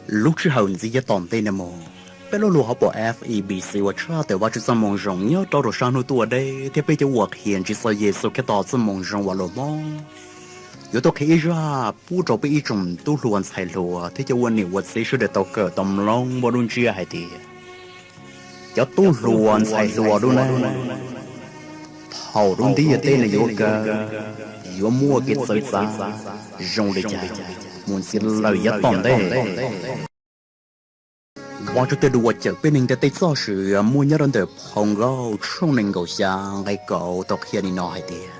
Lub sij hawm ntxiv yav tom ntej no mus, peb lub lus hauv paus F E B C uas tshaj tawm Vajtswv txoj moo zoo nyob rau rau sab hnub tuaj deb thiab peb cov uas qhia ntsib txog Yexus Khetos txoj moo zoo uas los Hmoob, yuav tuaj qhia ib zaj pub rau peb ib tsoom tub hluas ntxhais hluas thiab cov ua niam ua txiv sawv daws tau kawm tau mloog ua lub ntsiab hais tias, cov tub hluas ntxhais hluas lub neej, thaum lub ntiaj teb no yuav kawg, yuav muaj kev txawv txav zoo li cas, mus ntxiv lawm yav tom ntej. Vajtswv tej lus uas cawm peb neeg ntiaj teb txoj sia muaj nyob rau ntawm phau Nkauj tshooj nees nkaum xya nqe kaum tau qhia li no hais tias,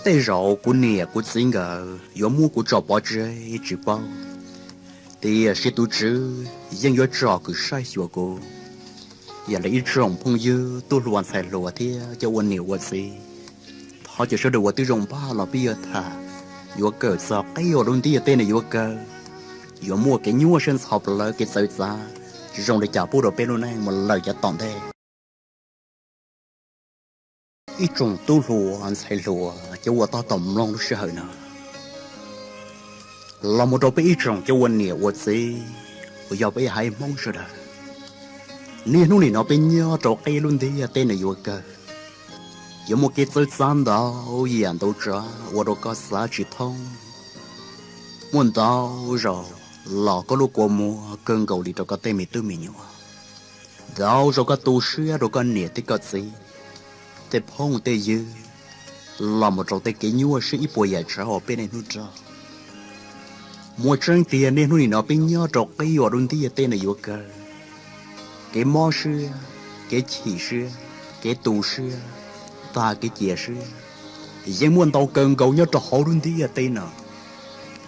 tej zaum kuv niam kuv txiv nkawd yuav muab kuv tso pov tseg tsis paub, tiam sis tus Tswv yeej yuav tsom kwm saib xyuas kuv. Yog li ib tsoom phooj ywg tub hluas ntxhais hluas thiab cov ua niam ua txiv, thov caw sawv daws uas twb zoo npaj los peb yuav tham, yuav kawm txog qib uas lub ntiaj teb no yuav kawg, yuav muaj kev nyuaj siab ntxhov plawv kev txawv txav zoo li cas pub rau peb lub neej mus lawm yav tom ntej. Ib tsoom tub hluas ntxhais hluas cov uas tab tom mloog lub sij hawm no, los mus rau peb ib tsoom cov ua niam ua txiv uas yog peb haiv Hmoob sawv daws, niaj hnub nim no peb nyob rau qib lub ntiaj teb no yuav kawg, yuav muaj kev txawv txav ntau yam ntau tsav ua rau koj xav tsis thoob. Muaj ntau zaus los koj lub kua muag kawg nkaus li rau koj tej me tub me nyuam, ntau zaus koj tu siab rau koj niam thiab koj txiv, tej phooj tej ywg, los mus rau tej kev nyuaj siab ib puas yam tsav uas peb niaj hnub raug. Muaj tseeb tiag niaj hnub nim no peb nyob rau qib uas lub ntiaj teb no yuav kawg, kev mob siab, kev chim siab, kev tu siab, tag kev cia siab, yeej muaj ntau kawg nkaus nyob rau hauv lub ntiaj teb no.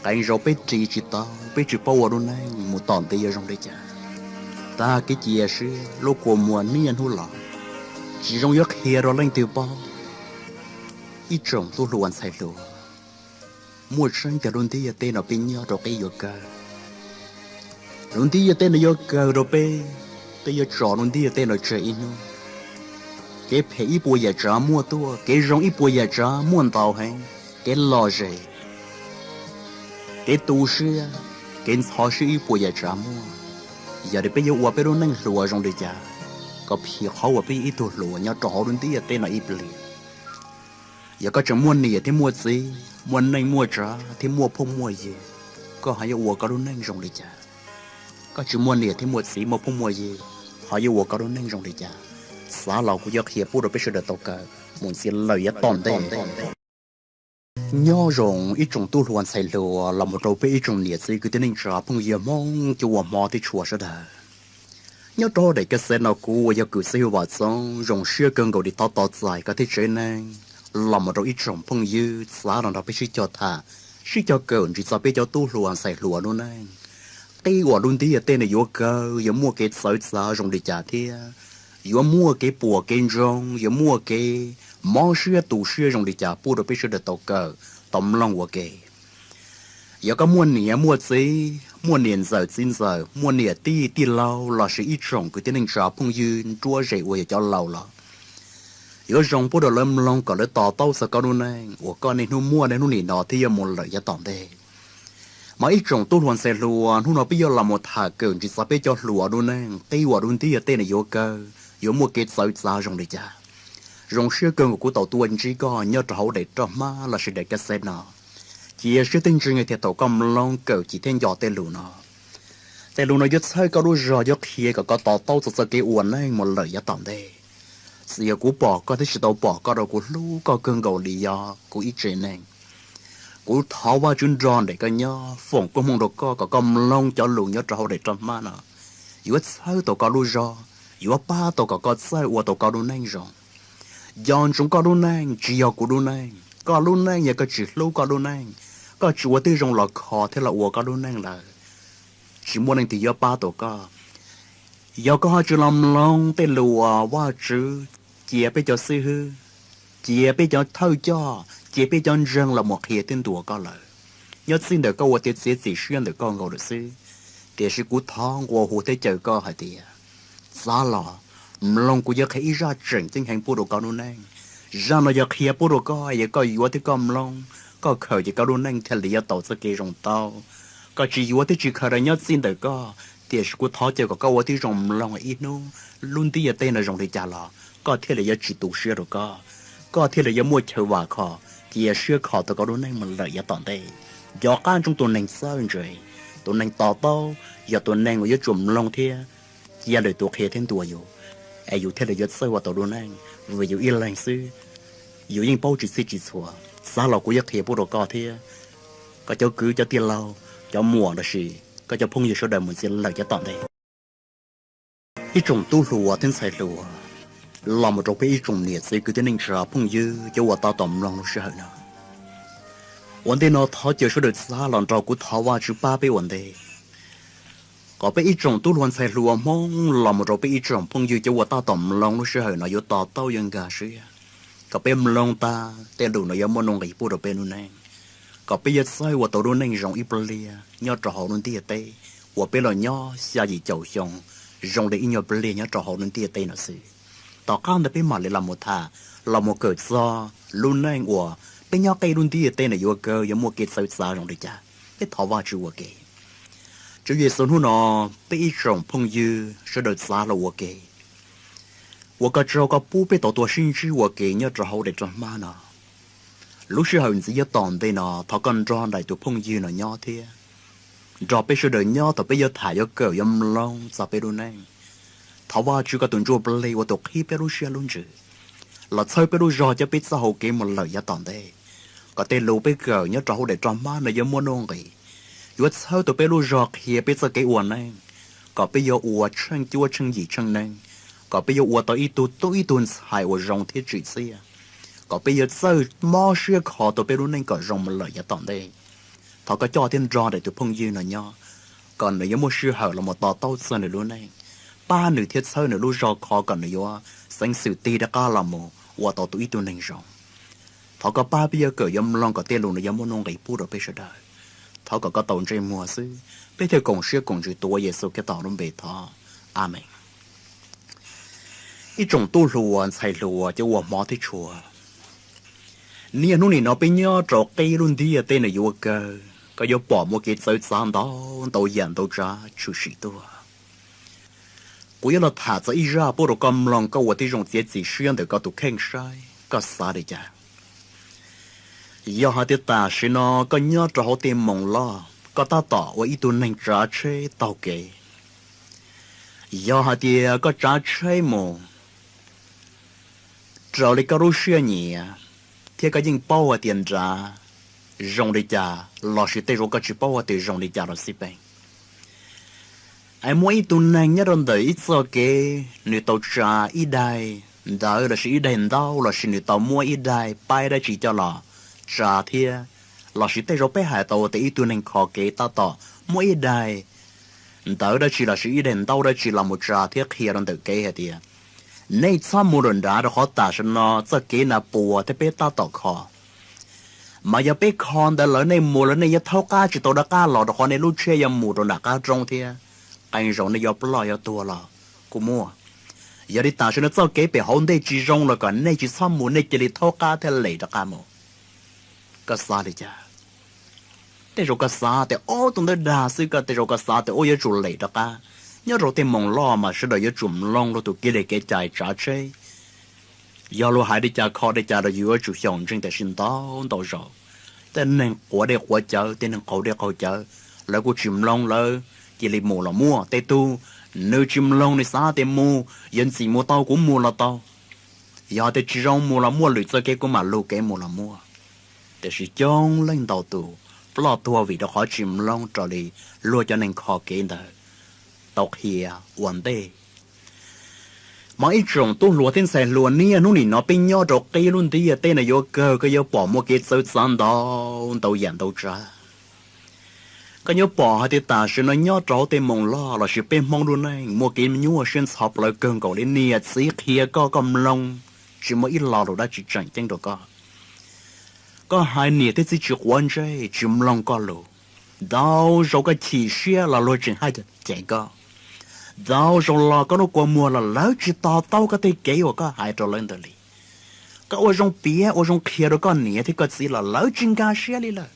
Qee zaus peb ris tsis tau, peb tsis paub ua lub neej mus tom ntej yuav zoo li cas, tag kev cia siab lub kua muag niaj hnub los, tsis zoo yuav qhia rau leej twg paub. Ib tsoom tub hluas ntxhais hluas, muaj tseeb tiag lub ntiaj teb no peb nyob rau qib yuav kawg. Lub ntiaj teb no yuav kawg rau peb, peb yuav tso lub ntiaj teb no tseg ib hnub. Kev phem ib puas yam tsav muaj tuaj, kev zoo ib puas yam tsav muaj ntau heev, kev lom zem, kev tu siab, kev ntxhov siab ib puas yam tsav muaj. Yog li peb yuav ua peb lub neej hluas zoo li cas kom phim qhov uas peb yog ib tug hluas nyob rau hauv lub ntiaj teb no ib pliag? Yog koj tseem muaj niam thiab muaj txiv, muaj neej muaj tsav thiab muaj phooj muaj ywg, koj ho yuav ua koj lub neej zoo li cas? Koj tsis muaj niam thiab muaj txiv muaj phooj muaj ywg, ho yuav ua koj lub neej zoo li cas? Xav los kuv yuav qhia pub rau peb sawv daws tau kawm mus ntxiv lawm yav tom ntej. Nyob zoo ib tsoom tub hluas ntxhais hluas los mus rau peb ib tsoom niam txiv kwv tij neej tsa phooj ywg Hmoob cov uas hmov thiab tshua sawv daws. Nyob rau daim ka xev no kuv uas yog kws xev hwj Vam Txoov zoo siab kawg nkaus li thov tos txais koj thiab tsev neeg los mus rau ib tsoom phooj ywg xav los nrog peb sib cog tham, sib cog kawm ntsib txog peb cov tub hluas ntxhais hluas lub neej. Qib uas lub ntiaj teb no yuav kawg yuav muaj kev txawv txav zoo li cas thiab yuav muaj kev puas kev ntsoog, yuav muaj kev mob siab tu siab zoo li cas pub rau peb sawv daws tau kawm, tau mloog ua ke. Yog koj muaj niam muaj txiv, muaj niam ntxawm txiv ntxawm, muaj niam tij tij laug lossis ib tsoom kwv tij neej tsa phooj ywg nruab ze uas yog cov laus los, yuav zoo pub rau lawv mloog kom lawv to taub txog koj lub neej uas koj niaj hnub muaj niaj hnub nim no thiab yuav mus lawm yav tom ntej. Mas ib tsoom tub hluas ntxhais hluas, hnub no peb yuav los mus tham kawm ntsib txog peb cov hluas lub neej, qib uas lub ntiaj teb no yuav kawg yuav muaj kev txawv txav zoo li cas. Zoo siab kawg uas kuv tau tuaj ntsib koj nyob rau hauv daim roj hmab lossis daim ka xev no. Cia siab thiab ntseeg hais tias thaum koj mloog kawm cim thiab nco tej lus no, tej lus no yuav txhawb koj lub zog, yuav qhia kom koj to taub txog txoj kev ua neej mus lawm yav tom ntej. Txawm yog kuv pom koj thiab tsis tau pom koj rau kuv hlub koj kawg nkaus li yog kuv ib tsev neeg. Kuv thov Vajtswv nrog nraim koj nyob, foom koob hmoov rau koj kom koj mloog cov lus nyob rau hauv daim roj hmab no, yuav txhawb tau koj lub zog, yuav pab tau kom koj txawj ua tau koj lub neej zoo. Nco ntsoov koj lub neej tsis yog kuv lub neej. Koj lub neej yog koj tsis hlub koj lub neej, koj tsis ua tib zoo los kho thiab los ua koj lub neej lawm, tsis muaj leej twg yuav pab tau koj. Yog koj ho tsis los mloog tej lus uas Vajtswv cia peb cov xib hwb, cia peb cov thawj coj, cia peb cov ntseeg los mus qhia thiab ntuas koj lawm, nyob txij ntawm koj ua tiav txiav txim siab ntawm koj nkaus lawm xwb. Tiam sis kuv thov nqua hu thiab caw koj hais tias, txav los mloog, kuv yuav qhia ib zaj tseem ceeb heev pub rau koj lub neej. Zaj no yog qhia pub rau koj, yog koj yuav thiab koj mloog, koj khaws ces koj lub neej thiaj li yuav tau txoj kev zoo tau, Koj tsis yuav thiab tsis khaws rau nyob txij ntawm koj, tiam sis kuv thov caw kom koj ua tib zoo mloog ib hnub lub ntiaj teb no zoo li cas los koj thiaj li yuav tsis tu siab rau koj, koj thiaj li yuav muaj chaw vam khom cia siab kho tau koj lub neej mus lawm yav tom ntej. Nco qab ntsoov tus neeg txawj ntse, tus neeg to taub, yog tus neeg uas yuav tsum mloog thiab cia lwm tus qhia thiab ntuas yus, es yus thiaj li yuav txawj ua tau lub neej, vim yus ib leeg xwb yus yeej paub tsis txhij tsis txhua. Xav los kuv yuav qhia pub rau koj thiab koj cov kwv cov tij laug, cov muam lossis koj cov phooj ywg sawv daws mus ntxiv lawm yav tom ntej. Ib tsoom tub hluas thiab ntxhais hluas, los mus rau peb ib tsoom niam txiv kwv tij neej tsa phooj ywg cov uas tab tom mloog lub sij hawm no. Ua ntej no thov caw sawv daws txav los nrog kuv thov Vajtswv pab peb ua ntej, kom peb ib tsoom tub hluas ntxhais hluas Hmoob los mus rau peb ib tsoom phooj ywg cov uas tab tom mloog lub sij hawm no yuav to taub yuav nkag siab, kom peb mloog tag tej lus no yuav muaj nuj nqis pub rau peb lub neej, kom peb yuav txawj ua tau lub neej zoo ib pliag nyob rau hauv lub ntiaj teb uas peb los nyob xya yim caum xyoo zoo li ib nyuag pliag nyob rau hauv lub ntiaj teb no xwb. Tom qab ntawd peb mam li los mus tham, los mus kawm txog lub neej uas peb nyob qib lub ntiaj teb no yuav kawg yuav muaj kev txawv txav zoo li cas. Peb thov Vajtswv ua ke. Tswv Yexus, hnub no peb ib tsoom phooj ywg sawv daws txav los ua ke, ua koj tsaug koj pub peb tau tuaj sib ntsib ua ke nyob rau hauv daim roj hmab no. Lub sij hawm ntxiv yav tom ntej no thov koj nrog nraim tus phooj ywg no nyob thiab nrog peb sawv daws nyob thaum peb yuav tham yuav kawm yuav mloog txog peb lub neej. Thov Vajtswv koj tus Ntsujplig ua tus qhib peb lub siab lub ntsws, los txhawb peb lub zog coj peb txoj hau kev mus lawm yav tom ntej, kom tej lus peb kawm nyob rau hauv daim roj hmab no yuav muaj nuj nqis, yuav txhawb tau peb lub zog qhia peb txoj kev ua neej, kom peb yuav ua tsheej cuab tsheej yim tsheej neej, kom peb yuav ua tau ib tug tub ib tug ntxhais uas zoo thiab tsim txiaj, kom peb yuav txawj mob siab kho tau peb lub neej kom zoo mus lawm yav tom ntej. Thov koj coj thiab nrog daim tus phooj ywg no nyob, kom nws yuav muaj sij hawm los mus to taub txog nws lub neej, pab nws thiab txhawb nws lub zog kho kom nws yuav xeev xwm tig rov qab los mus ua tau tus ib tug neeg zoo. Thov koj pab peb yuav kawm yuav mloog kom tej lus no yuav muaj nuj nqis pub rau peb sawv daws. Thov kom koj tau ntsej muag xwb, peb thiaj koom siab koom ntsws tuav Yexus Khetos lub npe thov. Amees. Ib tsoom tub hluas ntxhais hluas cov uas hmov thiab tshua, niaj hnub nim no peb nyob rau qib lub ntiaj teb no yuav kawg, koj yuav pom muaj kev txawv txav ntau ntau yam ntau tsav tshwm sim tuaj. Kuv yuav los tham txog ib zaj pub rau koj mloog koj ua tib zoo txiav txim siab ntawm koj tus kheej saib koj xav li cas. Yog hais tias tam sim no koj nyob rau hauv tej moos loj, koj tab tom ua ib tug neeg tsav tsheb taug kev, yog hais tias koj tsav tsheb mus raws li koj lub siab nyiam, thiab koj yeej paub hais tias nrad zoo li cas lossis tej zaum koj tsis paub hais tias zoo li cas los xij peem, es muaj ib tug neeg nyob rau ntawm ib txoj kev nws tau tsa ib daig ntawv lossis ib daig ntaub lossis nws tau muab ib daig paib dab tsi coj los tsa thiab, lossis tej zaum peb hais tau tias ib tug neeg kho kev tab tom muab ib daig ntawv dab tsi lossis ib daig ntaub dab tsi los mus tsa thiab qhia rau ntawm kev hais tias, nej txhob mus rau nrad rau qhov tam sim no txoj kev na puas thiab peb tab tom kho. Mas yog peb kho ntawd lawm nej mus lawm nej yuav thaub qab tsis tau rov qab los rau qhov nej lub tsheb yuav mus rau nram qab roob thiab, qee zaum nej yuav ploj yuav tuag los kuj muaj. Yog li tam sim no txoj kev pem hauv ntej tsis zoo los kom nej tsis txhob mus, nej cia li thaub qab thiab lem rov qab mus. Koj xav li cas? Tej zaum koj xav tias ob tug ntawd dag xwb, koj tej zaum koj xav tias ua yuav tsum lem rov qab. Nyob rau tej moos loj mas sawv daws yuav tsum mloog luag tus kev li kev cai tsav tsheb. Yog luag hais li cas kho li cas los yus yuav tsum xyaum ntseeg tam sim ntau ntau zaus. Tej neeg quav dej quav cawv, tej neeg qaug dej qaug cawv, lawv kuj tsis mloog, lawv cia li mus los muaj. Tej tug nws tsis mloog, nws xav tias mus, yog ntxim mus tau kuv mus los tau, yog tias tsis zoo mus los muaj, lwm txoj kev kuv mam lug kev mus los muaj. Tiam sis coob leej ntau tus ploj tuag vim rau qhov tsis mloog raws li luag cov neeg kho kev ntawd tau qhia ua ntej. Mas ib tsoom tub hluas thiab ntxhais hluas, niaj hnub nim no peb nyob rau qib lub ntiaj teb no yuav kawg, koj yuav pom muaj kev txawv txav ntau ntau yam ntau tsav. Koj yuav pom hais tias tam sim no nyob rau hauv tej moos loj lossis peb Hmoob lub neej muaj kev nyuaj siab ntxhov plawv kawg nkaus li, niam txiv qhia koj koj mloog tsis muaj ib lo lus dab tsi tseem ceeb rau koj. Koj hais niam thiab txiv tsis quav ntsej, tsis mloog koj lus. Ntau zaus koj chim siab los luag tseem haj cem koj. Ntau zaus los koj lub kua muag los lawv tsis to taub koj tej kev uas koj hais rau lawv ntawd li. Koj ua zoo piav ua zoo qhia rau koj niam thiab koj txiv los lawv tsis nkag siab li lawm.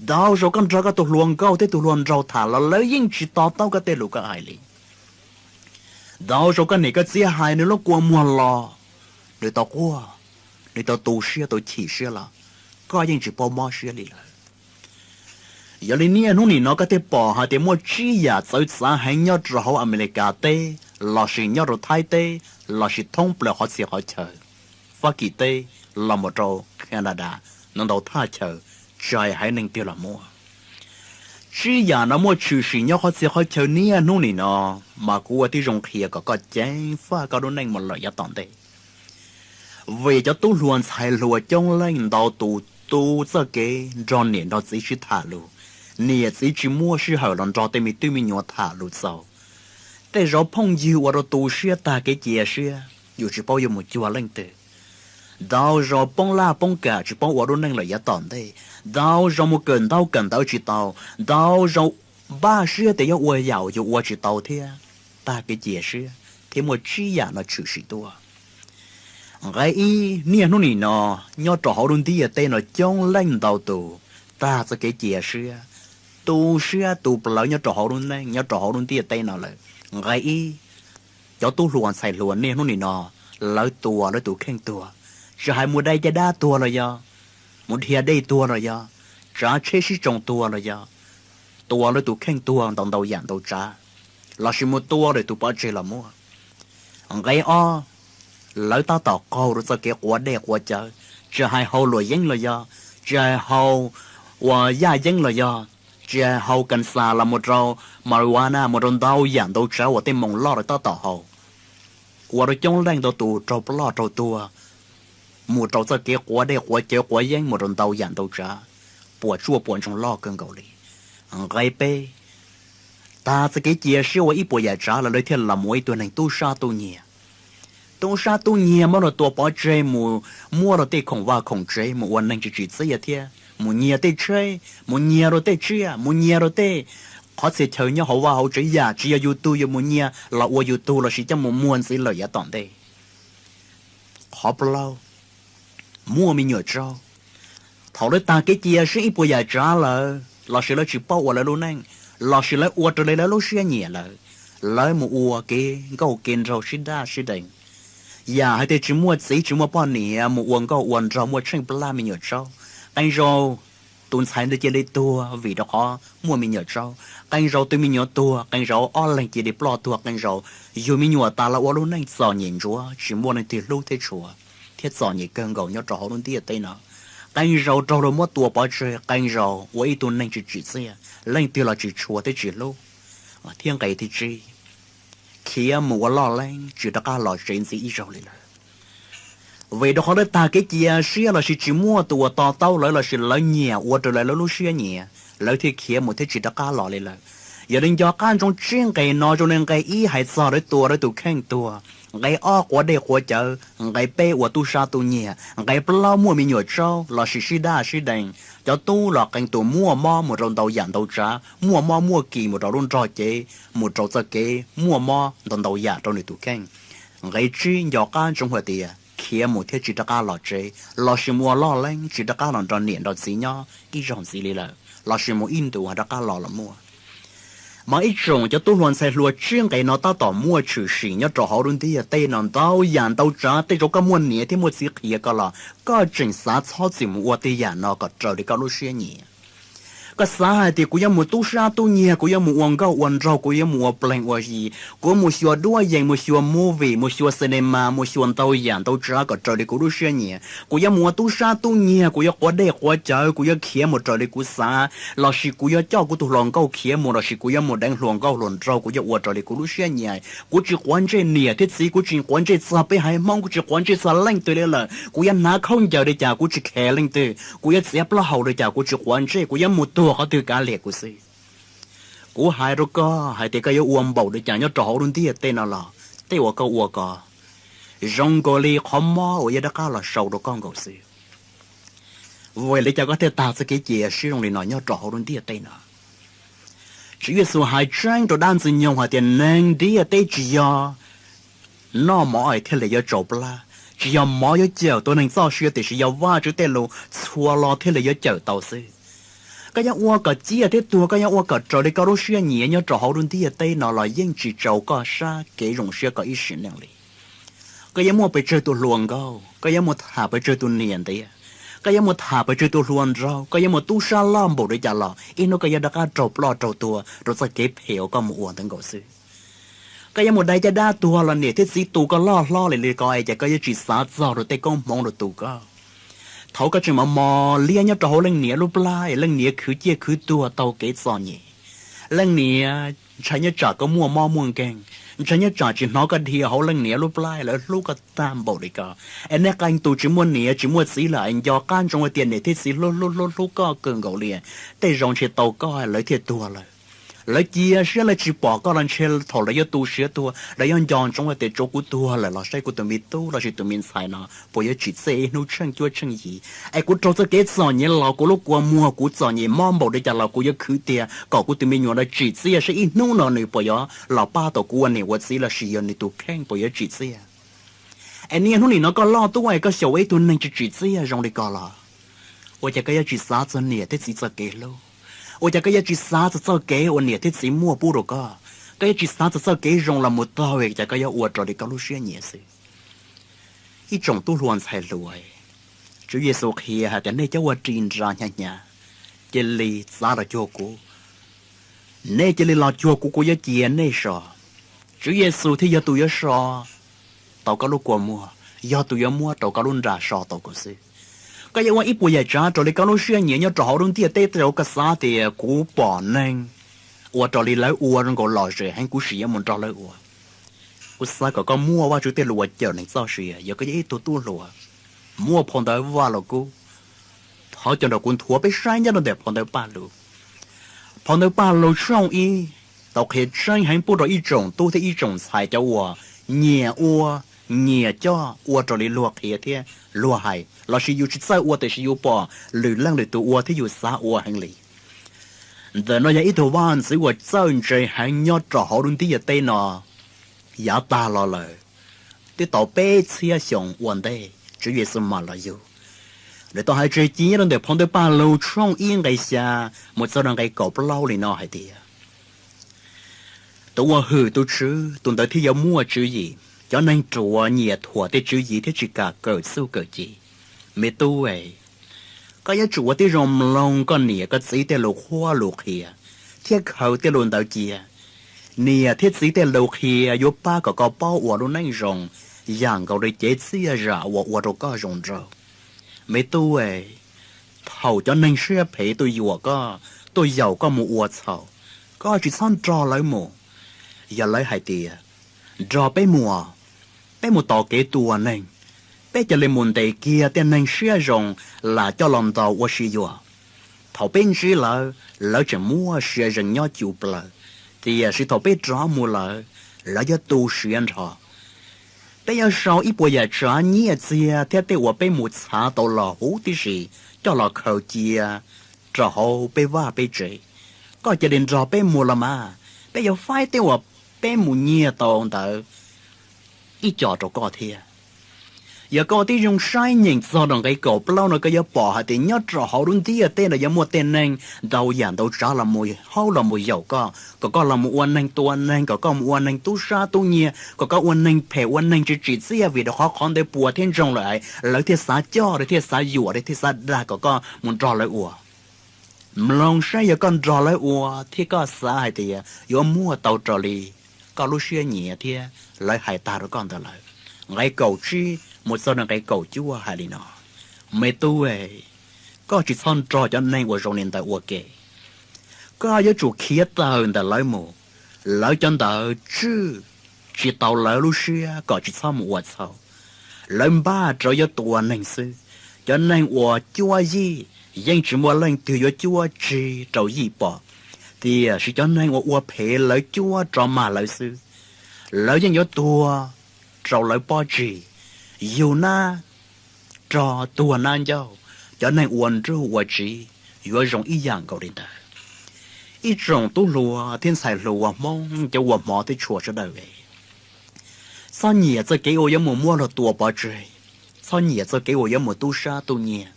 Ntau zaus koj nrog koj tus hluas nkauj thiab tus hluas nraug tham los lawv yeej tsis to taub koj tej lus koj hais li. Ntau zaus koj niam koj txiv hais nws lub kua muag los, nws tau quaj, nws tau tu siab tau chim siab los koj yeej tsis paub mob siab li lawm. Yog li niaj hnub nim no koj thiaj pom hais tias muaj tsib yam txawv txav heev nyob rau hauv Amelikas teb, lossis nyob rau Thaib teb, lossis thoob plaws qhov txhia qhov chaw, Fab Kis teb, los mus rau Canada, ntau ntau thaj chaw, tsis hais haiv neeg twg los muaj. Tsib yam no muaj tshwm sim nyob qhov txhia qhov chaw niaj hnub nim no, mas kuv ua tib zoo qhia kom koj ceev faj koj lub neej mus lawm yav tom ntej. Vim cov tub hluas ntxhais hluas coob leej ntau tus tu txoj kev nrog niam nrog txiv sib tham lus, niam txiv tsis muaj sij hawm los nrog tej me tub me nyuam tham lus txaus. Tej zaum phooj ywg ua rau tu siab tag kev cia siab, yus tsis paub yuav mus cuag leej twg. Ntau zaus poob laj poob kam tsis paub ua lub neej lawm yav tom ntej. Ntau zaus mus kawm ntaub kawm ntawv tsis tau. Ntau zaus npaj siab tias yuav ua yam yus ua tsis tau thiab, tag kev cia siab thiab muaj tsib yam no tshwm sim tuaj. Nqe ib, niaj hnub nim no nyob rau hauv lub ntiaj teb no coob leej ntau tus tag txoj kev cia siab, tu siab tu plawv nyob rau hauv lub neej nyob rau hauv lub ntiaj teb no lawm. Nqe ib, cov tub hluas ntxhais hluas niaj hnub nim no lawv tua lawv tus kheej tuag, tsis hais mus dai caj dab tuag los yog mus dhia dej tuag los yog tsav tsheb sib tsoo tuag los yog tua lawv tus kheej tuag ntau ntau yam ntau tsav, lossis mus tua lawv tus pov tseg los muaj. Nqe ob, lawv tab tom qaug rau txoj kev quav dej quav cawv, tsis hais haus luam yeeb los yog, tsis hais haus uas yaj yeeb los yog, tsis hais haus kas xas los mus rau marijuana mus rau ntau yam ntau tsav uas tej moos loj lawv tab tom haus, ua rau coob leej ntau tus raug ploj raug tuag, mus rau txoj kev quav dej quav cawv quav yeeb mus rau ntau yam ntau tsav, puas tsuaj puas ntsoog loj kawg nkaus li. Nqe peb, tag txoj kev cia siab ua ib puas yam tsav los lawv thiaj los mus ua ib tug neeg tub sab tub nyiag. Tub sab tub nyiag muab luag tua pov tseg mus muab luag tej khoom vaj khoom tsev mus ua neeg tsis tsim txiaj thiab mus nyiag tej tsheb, mus nyiag rau tej tsiaj, mus nyiag rau tej qhov txhia chaw nyob hauv vaj hauv tsev yam tsis yog yus tug yuav mus nyiag los ua yus tug lossis coj mus muag ntxiv lawm yav tom ntej. Qhov plaub, muaj me nyuam tsaub. Thaum lawv tag kev cia siab ib puas yam tsav lawm lossis lawv tsis paub ua lawv lub neej, lossis lawv ua raws li lawv lub siab nyiam lawm, lawv mus ua kev nkauj kev nraug sib daj sib deev. Yam hais tias tsis muaj txiv tsis muaj poj niam mus ua nkauj ua nraug muaj tsheej plab me nyuam tsaub. Qee zaus tus ntxhais ntawd cia li tuag vim rau qhov muaj me nyuam tsaub. Qee zaus tus me nyuam tuag, qee zaus ob leeg cia li ploj tuag, qee zaus yug me nyuam tas los ua lub neej txom nyem ntsuav tsis muaj leej twg hlub thiab tshua, thiab txom nyem kawg nkaus nyob rau hauv lub ntiaj teb no. Qee zaus raug luag muab tua pov tseg, qee zaus ua ib tug neeg tsis tsim txiaj, leej twg los tsis tshua thiab tsis hlub. Thiab nqe thib tsib, khiav mus ua loj leeb tsis rov qab los tsev ntxiv ib zaug li lawm. Vim rau qhov lawv tag kev cia siab lossis tsis muaj tus uas to taub lawv lossis lawv nyiam ua raws li lawv lub siab nyiam, lawv thiaj khiav mus thiab tsis rov qab los li lawm. Yog li nco qab ntsoov tsib nqe no zoo li nqe ib hais txog lawv tua lawv tus kheej tuag, nqe ob quav dej quav cawv, nqe peb ua tub sab tub nyiag, nqe plaub muaj me nyuam tsaub lossis sib daj sib deev. Cov tub los qee tus muaj mob mus rau ntau yam ntau tsav, muaj mob muaj kis mus rau lub nrog cev, mus rau txoj kev muaj mob ntau ntau yam rau nws tus kheej. Nqe tsib nco qab ntsoov hais tias khiav mus thiab tsis rov qab los tsev lossis mus ua loj leeb tsis rov qab los nrog niam nrog txiv nyob ib zaug ntxiv li lawm lossis mus ib ntus ho rov qab los los muaj. Mas ib tsoom cov tub hluas ntxhais hluas, tsib nqe no tab tom muaj tshwm sim nyob rau hauv lub ntiaj teb no ntau yam ntau tsav. Tej zaum koj muaj niam thiab muaj txiv qhia koj los koj tseem xav txhob txwm mus ua tej yam no kom raws li koj lub siab nyiam. Koj xav hais tias kuv yuav mus tub sab tub nyiag, kuv yuav mus ua nkauj ua nraug, kuv yuav mus ua pleeg ua yi, kuv mus xyuas duab yees, mus xyuas movie, mus xyuas cinema, mus xyuas ntau yam ntau tsav kom raws li kuv lub siab nyiam. Kuv yuav mus ua tub sab tub nyiag, kuv yuav quav dej quav cawv, kuv yuav khiav mus raws li kuv xav, lossis kuv yuav coj kuv tus hluas nkauj khiav mus, lossis kuv yuav mus deev hluas nkauj hluas nraug, kuv yuav ua raws li kuv lub siab nyiam. Kuv tsis quav ntsej niam thiab txiv, kuv tsis quav ntsej txog peb haiv Hmoob, kuv tsis quav ntsej txog leej twg li lawm. Kuv yuav hnav khaub ncaws li cas kuv tsis kheev leej twg, kuv yuav txiav plaub hau li cas kuv tsis quav ntsej, kuv yuav mus tuag qhov twg kav liam kuv xwb. Kuv hais rau koj hais tias koj yuav ua npaum li cas nyob rau hauv lub ntiaj teb no los tej uas koj ua ko zoo nkaus li qhov mob uas yuav rov qab los sau rau koj nkaus xwb. Vim li cas koj thiaj tag txoj kev cia siab zoo li no nyob rau hauv lub ntiaj teb no? Tswv Yexus hais tseeb rau dab Ntxwg Nyoog hais tias neeg ntiaj teb tsis yog noj mov es thiaj li yuav tsau plab, tsis yog mov yuav cawm tau neeg txoj sia, tiam sis yog Vajtswv tej lus txhua lo thiaj li yuav cawm tau xwb. Koj yuav ua kom ciaj thiab tuag, koj yuav ua kom raws li koj lub siab nyiam nyob rau hauv lub ntiaj teb no los yeej tsis txaus koj sab kev zoo siab koj ib sim neej li. Koj yuav muaj pes tsawg tus hluas nkauj, koj yuav mus tham pes tsawg tus niam ntiav, koj yuav mus tham pes tsawg tus hluas nraug, koj yuav mus tub sab loj npaum li cas los ib hnub koj yuav rov qab raug ploj raug tuag rau txoj kev phem uas koj mus ua ntawd nkaus xwb. Koj yuav mus dai caj dab tuag los niam thiab txiv tu koj loj hlob li li ko es ces koj yuav tsis xav txog rau tej koob hmoov rau tus koj. Thaum koj tseem mos mos liab nyob rau hauv leej niam lub plab es leej niam khwv ciaj khwv tuag tau kev txom nyem, leej niam ntshai nyob tsam koj muaj mob muaj nkeeg, ntshai nyob tsam tsis hnov koj dhia hauv leej niam lub plab es lawv hlub koj tag npaum li ko, es nej qee tus tsis muaj niam tsis muaj txiv lawm es nco qab ntsoov hais tias niam thiab txiv hlub hlub hlub hlub koj kawg nkaus li, tej zaum ntshe tau koj lawv thiaj tuag lawm. Lawv cia siab lawv tsis pom koj los ntshe thaum lawv yuav tu siav tuag lawv yuav nco ntsoov hais tias tsuav kuv tuag lawm los saib kuv tus me tub los sis tus me ntxhais no puas yuav tsim txiaj ib hnub tsheej cuab tsheej yig, es kuv raug txoj kev txom nyem los kuv lub kua muag kuv txom nyem mob npaum li cas los kuv yuav khwv tiag kom kuv tus me nyuam no tsim txiaj saib ib hnub no nws puas yuav los pab tau kuv ua niam ua txiv los sis yog nws tus kheej puas yuav tsim txiaj. Es niaj hnub nim no koj loj tuaj es koj xyaum ua ib tug neeg tsis tsim txiaj zoo li ko los, ua cas koj yuav tsis xav txog niam thiab txiv txoj kev hlub? Ua cas koj yuav tsis xav txog txoj kev uas niam thiab txiv muaj pub rau koj? Koj yuav tsis xav txog txoj kev zoo los mus taug, cas koj yuav ua raws li koj lub siab nyiam xwb? Ib tsoom tub hluas ntxhais hluas, Tswv Yexus qhia hais tias nej cov uas ris nra hnyav hnyav, cia li txav los cuag kuv. Nej cia li los cuag kuv, kuv yuav cia nej so. Tswv Yexus thiaj yog tus yuav so tau koj lub kua muag, yog tus yuav muab rau koj lub nra so tau koj xwb. Koj yuav ua ib puas yam tsav raws li koj lub siab nyiam nyob rau hauv lub ntiaj teb, tej zaum koj xav tias kuv pom neeg ua raws li lawv ua zoo nkaus lom zem heev, kuv sim yuav mus nrog lawv ua. Kuv xav kom koj muaj Vajtswv tej lus uas cawm neeg txoj sia. Yog koj yog ib tug tub hluas muaj phau ntawv Vaj Lug Kub, thov caw nrog kuv nthuav peb saib nyob rau ntawm phau ntawv Paj Lug. Phau ntawv Paj Lug tshooj ib tau qhia tseeb heev pub rau ib tsoom tub thiab ib tsoom ntxhais cov uas nyiam ua, nyiam coj ua raws li luag qhia thiab luag hais, lossis yus tsis txawj ua tiam sis yus pom lwm leej lwm tus ua thiab yus xav ua heev li. Ntawm no yog ib tug vaj ntxwv uas txawj ntse heev nyob rau hauv lub ntiaj teb no yav tag los lawm, twb tau peb txhiab xyoo ua ntej Tswv Yexus mam los yug. Nws tau hais tseg ci nyob rau ntawm phau ntawv Paj Lug tshooj ib nqe xya mus txog rau nqe kaum plaub li no hais tias, tus uas hwm tus Tswv, tus ntawd thiaj yuav muaj tswv yim. Cov neeg ruam nyiam thuam tej tswv yim thiab tsis kam kawm txuj kawm ci. Me tub es, koj yuav tsum ua tib zoo mloog koj niam koj txiv tej lus qhuab lus qhia, thiab khaws tej lus ntawd cia. Niam thiab txiv tej lus qhia yuav pab kom koj paub ua lub neej zoo yam nkaus li cev txiaj zam uas ua rau koj zoo nraug. Me tub es, thaum cov neeg siab phem tuaj yuam koj, tuaj yaum koj mus ua txhaum, koj tsis txhob nrog lawv mus. Yog lawv hais tias, nrog peb mus, peb mus tos kev tua neeg, peb cia li mus ntes kiag tej neeg siab zoo lam coj los ntaus ua si yuam. Thaum peb ntsib lawv, lawv tseem muaj sia zees nyob cuj plaws, tiam sis thaum peb rov mus lawm, lawv yuav tu siav nrho. Peb yuav sau ib puas yam tsav nyiaj txiag thiab tej uas peb mus txhav tau los huv tib si coj los khaws cia rau hauv peb vaj peb tsev. Koj cia li nrog peb mus los mas, peb yuav faib tej uas peb mus nyiag tau ntawd ib co rau koj thiab. Yog koj ua tib zoo saib nyeem txog rau nqe kaum plaub no koj yuav pom hais tias nyob rau hauv lub ntiaj teb no yuav muaj tej neeg ntau yam ntau tsav los mus haub los mus yaum koj, kom koj los mus ua neeg tua neeg, kom koj mus ua neeg tub sab tub nyiag, kom koj ua neeg phem ua neeg tsis tsim txiaj, vim rau qhov qhov ntawd puas thiab ntsoog lawm, lawv thiaj xav coj, lawv thiaj xav yuam, lawv thiaj xav dag kom koj mus nrog lawv ua. Mloog saib yog koj nrog lawv ua thiab koj xav hais tias yuav muaj tau raws li koj lub siab nyiam thiab lawv hais tag rau koj ntawd lawm. Nqe kaum tsib mus txog rau nqe kaum cuaj hais li no, me tub, koj tsis txhob nrog cov neeg uas zoo li ntawd ua ke. Koj yuav tsum khiav tawm ntawm lawv mus. Lawv cov ntawd tswj tsis tau lawv lub siab kom tsis txhob mus ua txhaum. Lawv npaj rau yuav tua neeg xwb. Cov neeg uas cuab yij yeej tsis muaj leej twg yuav cuab tsig rau yij pom, tiam sis cov neeg uas ua phem lawv cuab rov mag lawv xwb. Lawv yeej yuav tuag rau lawv pob tsuas, yug nab rog tuag nab ncauj. Cov neeg ua nruj ua tsiv yuav zoo ib yam nkaus li ntawd. Ib tsoom tub hluas thiab ntxhais hluas Hmoob cov uas hmov thiab tshua sawv daws, txhob nyiam txoj kev uas yuav mus muab luag tua pov tseg, txhob nyiam txoj kev uas yuav mus tub sab tub nyiag,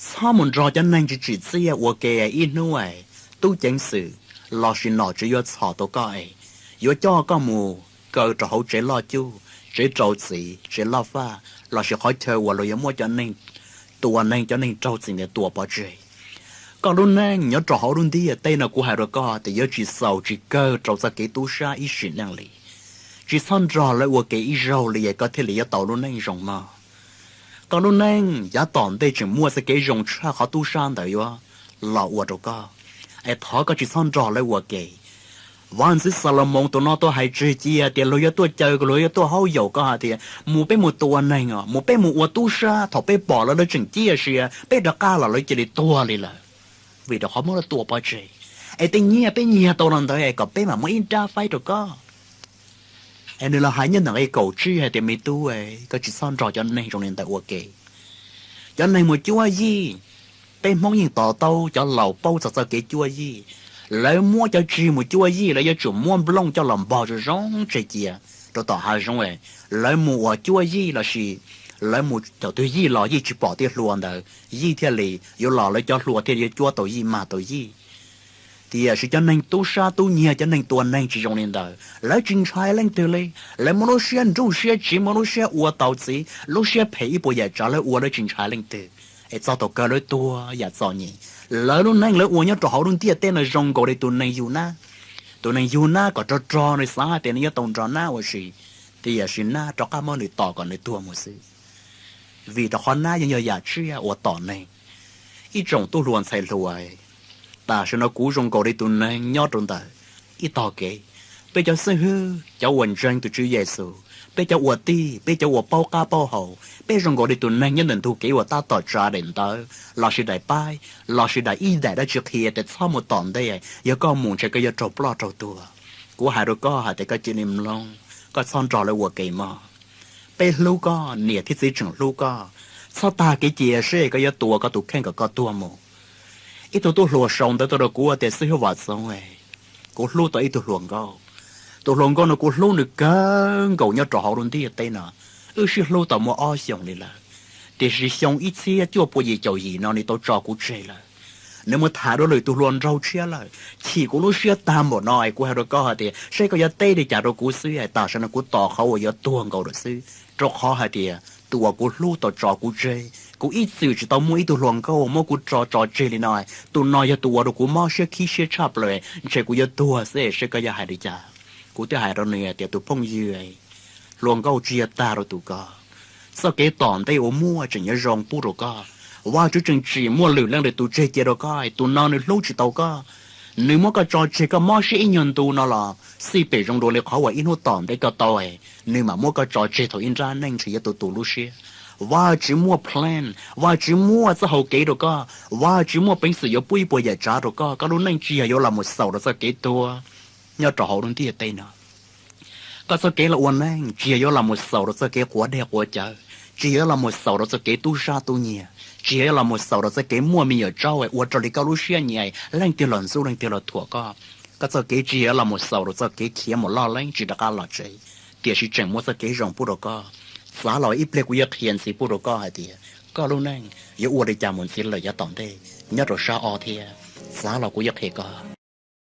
Txhob mus nrog cov neeg tsis tsim txiaj ua ke. Ib hnub tub ceev xwm lossis nom tswv yuav txhom tau koj es yuav coj koj mus kaw rau hauv tsev loj cuj, tsev rau txim, tsev loj faj, lossis qhov chaw uas luag yuav muab cov neeg tua neeg, cov neeg raug txim ntawd tua pov tseg. Koj lub neej nyob rau hauv lub ntiaj teb no kuv hais rau koj tias yuav tsis xaus tsis kawg rau txoj kev tub sab ib sim neej li. Tsis txhob nrog lawv ua ke ib zaug li es koj thiaj li yuav tau lub neej zoo mog. Koj lub neej yav tom ntej tseem muaj txoj kev zoo tshaj qhov tub sab ntawd yuav los ua rau koj, es thov koj tsis txhob nrog lawv ua ke. Vaj ntxwv Xalumoos tus no tuaj hais tseg cia tias luag yuav tuaj caw, luag yuav tuaj haub yaus koj hais tias mus peb mus tua neeg os, mus peb mus ua tub sab, thaum peb pom lawv, lawv tseem ciaj sia, peb rov qab los lawv cia li tuag li lawm, vim rau qhov muab lawv tua pov tseg. Es tej nyiaj peb nyiag tau los ntawd es kom peb mam muab ib nrab faib rau koj. Es nws los hais nyob ntawm nqe kaum tsib hais tias me tub, koj tsis txhob nrog cov neeg zoo li ntawd ua ke. Cov neeg mus cuab yij, peb Hmoob yeej to taub cov laus paub txog txoj kev cuab yij. Lawv muab cov tsig mus cuab yij, lawv yuav tsum muab nplooj coj los npog zoo zoo tseg cia rau tom hav zoov. Lawv mus ua cuab yij lossis lawv mus thaum twg yij los yij tsis pom tej hluas ntawd, yij thiaj li yuav los, lawv cov hluas thiaj li yuav cuab tau yij, mag tau yij. Tiam sis cov neeg tub sab tub nyiag, cov neeg tua neeg tsis zoo li ntawd, lawv tsis ntshai leej twg li. Lawv muaj lub siab nruj siab tsiv, muaj lub siab ua tau txiv, lub siab phem ib puas yam tsav lawv ua, lawv tsis ntshai leej twg. Es txog thaum kawg lawv tuag yam txom nyem. Lawv lub neej lawv ua nyob rau hauv lub ntiaj teb no zoo nkaus li tus neeg yug nab. Tus neeg yug nab kom rog rog nws xav hais tias nws yuav tau nrog nab ua si, tiam sis nab rov qab muab nws tom kom nws tuag mus xwb. Vim rau qhov nab yeej yog yam tsiaj uas tom neeg. Ib tsoom tub hluas ntxhais hluas, tam sim no kuv zoo nkaus li tus neeg nyob rau ntawm ib tog kev. Peb cov xib hwb, cov uas ntseeg tus Tswv Yexus, peb cov ua tij, peb cov uas paub qab paub hau, peb zoo nkaus li tus neeg nyob ntawm ntug kev uas tab tom tsa daim ntawv lossis daim paib lossis daim ib daim dab tsi qhia tias txhob mus tom ntej, yog koj mus ntshe koj yuav raug ploj raug tuag. Kuv hais rau koj hais tias koj cia li mloog, koj txhob nrog lawv ua ke mog. Peb hlub koj, niam thiab txiv tseem hlub koj. Txhob tag kev cia seb koj yuav tua koj tus kheej kom koj tuag mus. Ib tug tub hluas sau ntawv tuaj rau kuv tias, xib hwb Vam Txoov, kuv hlub tau ib tug hluas nkauj. Tus hluas nkauj no kuv hlub nws kawg nkaus nyob rau hauv lub ntiaj teb no. Wb sib hlub tau muaj ob xyoos li lawm, tiam sis xyoo ib txhiab cuaj pua yim caum yim no nws tau tso kuv tseg lawm. Nws mus tham dua lwm tus hluas nraug tshiab lawm. Chim kuv lub siab tag npaum no es kuv hais rau koj hais tias seb koj yuav teb li cas rau kuv xwb, tam sim no kuv tos qhov uas yuav tuag nkaus lawm xwb, rau qhov hais tias tus uas kuv hlub tau tso kuv tseg. Kuv ib txwm tsis tau muaj ib tug hluas nkauj muab kuv tso tso tseg li no. Tus no yog tus ua rau kuv mob siab khib siab tshaj plaws, ntshe kuv yuav tuag xwb, seb koj yuav hais li cas. Kuv thiaj hais rau nws tias, tus phooj ywg, hluas nkauj tsis yog tag rau tus ko. Txoj kev tom ntej uas muaj tseem yuav zoo pub rau koj. Vajtswv tseem tsim muaj lwm leej lwm tus tseg cia rau koj, tus no nws hlub tsis tau koj. Nws muab koj tso tseg koj mob siab ib nyuag ntu no los xij pem zoo dua li qhov uas ib hnub tom ntej koj tau, nws mam muab koj tso tseg thaum ib nrab neej ntshe yuav tu tu lub siab. Vajtswv muaj plan, Vajtswv muaj txoj hau kev rau koj, Vajtswv muaj peev xwm yuav pub ib puas yam tsav rau koj. Koj lub neej tsis yog yuav los mus xaus rau txoj kev tuag nyob rau hauv lub ntiaj teb no. Koj txoj kev los ua neej tsis yog yuav los mus xaus rau txoj kev quav dej quav cawv, tsis yog yuav los mus xaus rau txoj kev tub sab tub nyiag, tsis yog yuav los mus xaus rau txoj kev muaj me nyuam tsaub ua raws li koj lub siab nyiam, leej twg los ntxub leej twg los thuam koj. Koj txoj kev tsis yog yuav los mus xaus rau txoj kev khiav mus loj leeb tsis rov qab los tsev, tiam sis tseem muaj txoj kev zoo pub rau koj. Txav los ib pliag kuv yuav qhia ntxiv pub rau koj hais tias koj lub neej yuav ua li cas mus ntxiv lawm yav tom ntej nyob rau sab ob thiab. Txav los kuv yuav qhia koj.